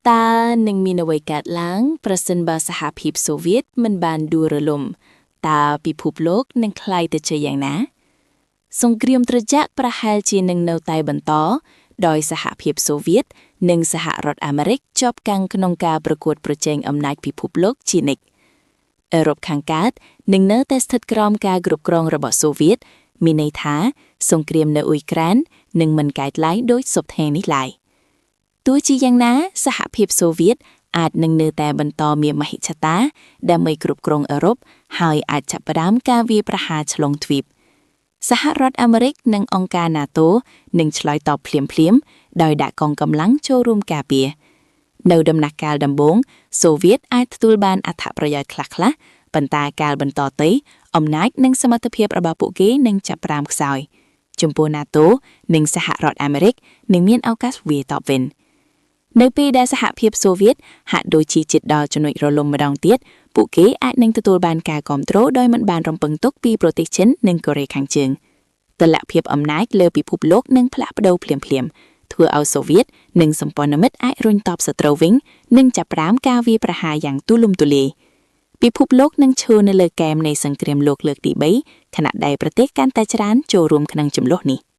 តើនឹងមានអ្វីកើតឡើង ប្រសិនបើសហភាពសូវៀតមិនបានដួលរលំតើពិភពលោកនឹងក្លាយទៅជាយ៉ាងណា សង្គ្រាមត្រជាក់ប្រហែលជានឹងនៅតែបន្តដោយសហភាពសូវៀតនិងសហរដ្ឋអាមេរិកជាប់កាំងក្នុងការប្រកួតប្រជែងអំណាចពិភពលោកជានិច្ចអឺរ៉ុបខាងកើតនឹងនៅតែស្ថិតក្រោមការគ្រប់គ្រងរបស់សូវៀតមានន័យថា សង្គ្រាមនៅអ៊ុយក្រែននឹងមិនកើតឡើងដូចសព្វថ្ងៃនេះឡើយទោះជាយ៉ាងណាសហភាពសូវៀតអាចនឹងនៅតែបន្តមានមហិច្ឆតាដើម្បីគ្រប់គ្រងអឺរ៉ុបហើយអាចចាប់ផ្ដើមការវាយប្រហារឆ្លងទ្វីបសហរដ្ឋអាមេរិកនិងអង្គការ NATO នឹងឆ្លើយតបភ្លាមៗដោយដាក់កងកម្លាំងចូលរួមការពារនៅដំណាក់កាលដំបូងសូវៀតអាចទទួលបានអត្ថប្រយោជន៍ខ្លះៗប៉ុន្តែកាលបន្តទៅអំណាចនិងសមត្ថភាពរបស់ពួកគេនឹងចាប់ផ្ដើមខ្សោយចំពោះ NATO និងសហរដ្ឋអាមេរិកនឹងមានឱកាសវាយតបវិញនៅពេលដែលសហភាពសូវៀតហាក់ដូចជាជិតដល់ចំណុចរលំម្ដងទៀតពួកគេអាចនឹងទទួលបានការគ្រប់គ្រងដោយមិនបានរំពឹងទុកពីប្រទេសចិននិងកូរ៉េខាងជើងតុល្យភាពអំណាចលើពិភពលោកនឹងផ្លាស់ប្ដូរភ្លាមៗធ្វើឲ្យសូវៀតនិងសម្ព័ន្ធមិត្តអាចរុញតបសត្រូវវិញនិងចាប់ផ្ដើមការវាយប្រហារយ៉ាងទូលំទូលាយពិភពលោកនឹងឈរនៅលើគែមនៃសង្គ្រាមលោកលើកទី3ខណៈដែលប្រទេសកាន់តែច្រើនចូលរួមក្នុងជម្លោះនេះ។